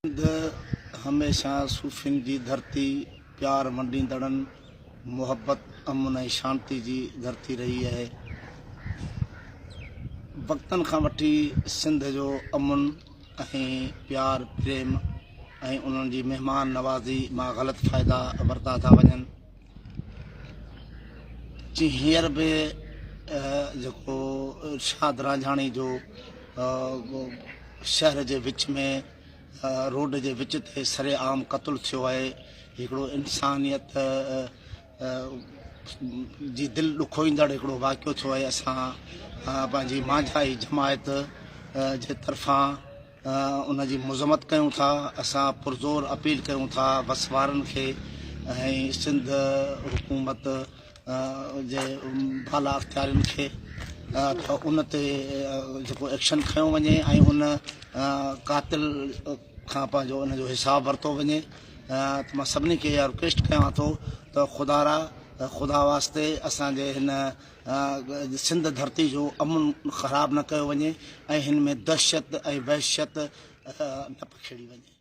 سنڌ هميشه صوفين جي ڌرتي، پيار ونڊيندڙن، محبت، امن ۽ شانتي جي ڌرتي رهي آهي. وقتن کان وٺي سنڌ جو امن ۽ پيار پريم ۽ انهن جي مهمان نوازي مان غلط فائدا ورتا ٿا وڃن. جي هينئر به جيڪو ارشاد رانجهاڻي جو شهر جي وچ ۾ روڊ جي وچ تي سر عام قتل ٿيو آهي هڪڙو انسانيت جي دل ڏکوئيندڙ هڪڙو واقعو ٿيو آهي اسان پنهنجي مانجهائي جماعت جي طرفان ان جي مذمت ڪيون ٿا، اسان پرزور اپيل ڪيون ٿا وس وارن کي ۽ سنڌ حڪومت جي بالا اختيارين کي ته ان تي جيڪو ايڪشن کنيو وڃي ۽ ان قاتل کان پنهنجو ان جو حساب ورتو وڃي ته مان سڀني کي اها رڪويسٽ ڪيان ٿو ته خدا را خدا واسطي اسان جي هن سنڌ ڌرتي جو امن خراب نه ڪيو وڃي ۽ هن ۾ دهشت ۽ وحشت نه پکيڙي وڃي.